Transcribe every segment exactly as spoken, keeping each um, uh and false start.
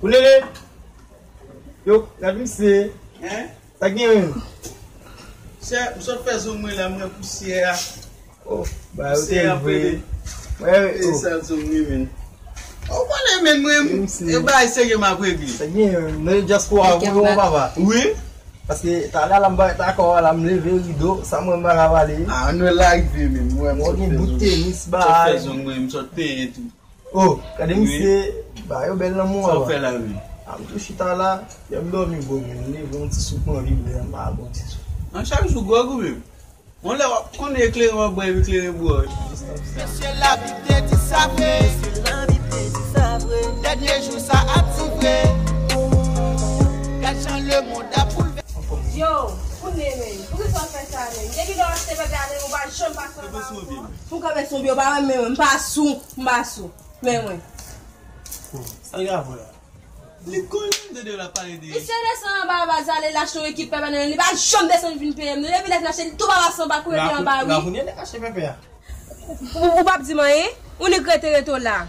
Ou lele? Yo, gade misye. Hein? Sa gen menm? Chè, m sot fè zong mwen la, m wè pousyè a. Oh, ba yo te vre. Mwen, e oh. Sa zong mwen menm. Ou konnen menm mwen, e bay serye m ap regle. Sa gen menm, nan dyaspora pou nou, papa. Wi. Paske talè la m bay ta kò la, m leve rido, sa mwen m pa ka pale. Ah, nou la rive menm, mwen m sot fè zong. Mwen gen bout tenis, bay. M sot fè zong mwen, m sot penyen tou. Oh, gade misye, ba yo bèl nan mwen. Sa w fè la menm? A m tou chita la, yè m dòmi bon, men m leve yon ti sou pran vibre, m pa bon ti sou. An chak jou gwòg ou menm? Yon lè w ap konnen eklere w ap bwè epi klere bwè w. Mesye, Labib te di sa vre. Mesye, Labib te di sa vre. Dènye jou sa ap di vre. Gad jan lemonn ap boulvèse. Yo, kounye menm, poukisa w fè sa menm? Depi lè w achte pepe a menm, ou pa janm pase anba yon pon. Pou kanpe sou pye, ou pa renmen mwen, m pa sou, m pa sou. Men mwen. Sa l gen avè w la? Li konnen m tande l ap pale de. Misye desann anba baz la, li achte yon ekip pepe nan men l, li pa janm desann vin peye m non. Depi lè l fin achte, li tou pa pase anba kouri anba wi. La kounye nèg achte pepe a. Ou, ou p ap di m anyen? Ou nik rete rete w la.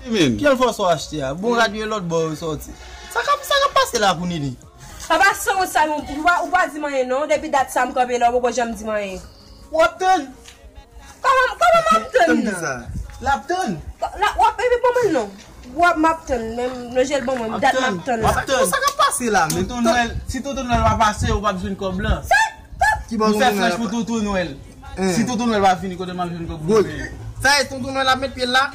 Ki menm? Ki fòs w achte a? Bon, gad yon lòt bò yo sòti. Sa k ap, sa k ap pase la kounye li? Papa sanwont sa, ou, ou pa, ou pa di m anyen non. Depi dat sa m kanpe la, ou poko janm di m anyen. W ap tann. Kòman, kòman m ap tann nan? L ap tann. W ap, epi bon mwen non. W ap, m ap tann, men nan jèl bon mwen, dat m ap tann la. Sa k ap pase la menm? Tonton Nwèl, si Tonton Nwèl pa pase, ou p ap jwenn kòb lan. Sa? Ki bò Tonton Nwèl ap pase? M fè frèch pou Tonton Nwèl. Si Tonton Nwèl pa vini, kote m ap jwenn kòb pou peye? Sa e Tonton Nwèl ap met pye l la?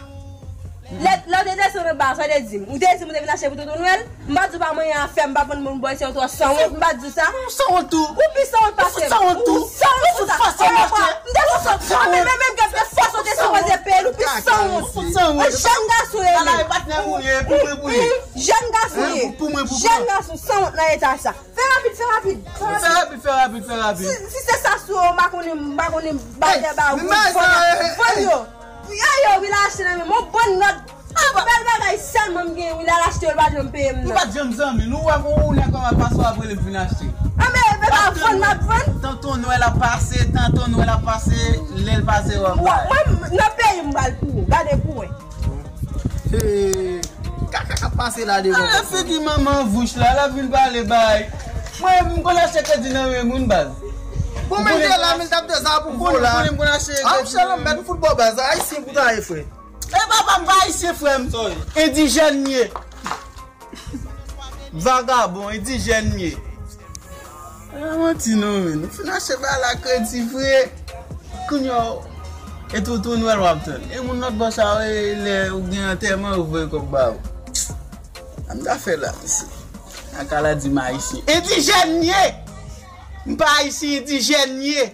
Lè, lè w te desann anba, sa w te di m? Ou te di m ou te vin achte pou Tonton Nwèl? M pa di w pa manyen afè m, m pa vann moun bòy, se yon twò sanwont, m pa di w sa? Ou sanwont tou. Ou pi sanwont pase m. Ou sanwont tou. Ou sanwont pou sa. Ou sanwont. M te sou sa. Ou sanwont. Men, men, men, gad fason w te sipoze peye l, ou pi sanwont. Ou sanwont. Yon jèn gason w ye. Ala e patnè pou li ye, pou mwen pou li. Jèn gason w ye. Pou mwen pou mwen. Jèn gason, sanwont nan eta sa. Fè rapid, fè rapid. Fè rapid, fè rapid, fè rapid. Si, si se sa sou yo, m pa konnen, m pa konnen, m pa konnen ba ou vann, vann yo. Yo, yo, wi, l al achte nan men m. Yon bann lòt bèl bagay sèlman m genyen, wi, l al achte yo, l pa janm peye m nan. Nou pa t janm zanmi, nou wè, ou nèg kòman pase w ap rele m vin achte. Anben, men pa vann m ap vann. Tanton Nwèl ap pase, tanton Nwèl ap pase, lè l pase w ap bay. Mwen, nan peyi m pral pou ou, gade pou wè. Hey, kaka k ap pase la devan. Ala figi manman vouch la, l ap vin pale bay. Mwen, m konn achte kredi nan men moun baz. Bon, men te la, men t ap de sa pou fò la. Ou konnen m konn achte kredi. Ah, m chèlè, m mèt fout bò baz. Ayisyen pou ta ye, frè. E papa m pa ayisyen, frè m. Endijèn m ye. Vagabon, endijèn m ye. E pa manti non, men. Nou fin achte bagay la kredi vre. Kounye a, e Tonton Nwèl w ap tann. E moun lòt bò sa yo, e lè ou gen antèman, yo voye kòb ba ou. Sa m ta fè la, mesye? Kaka la di m ayisyen. Endijèn m ye! M pa ayisyen, endijèn m ye!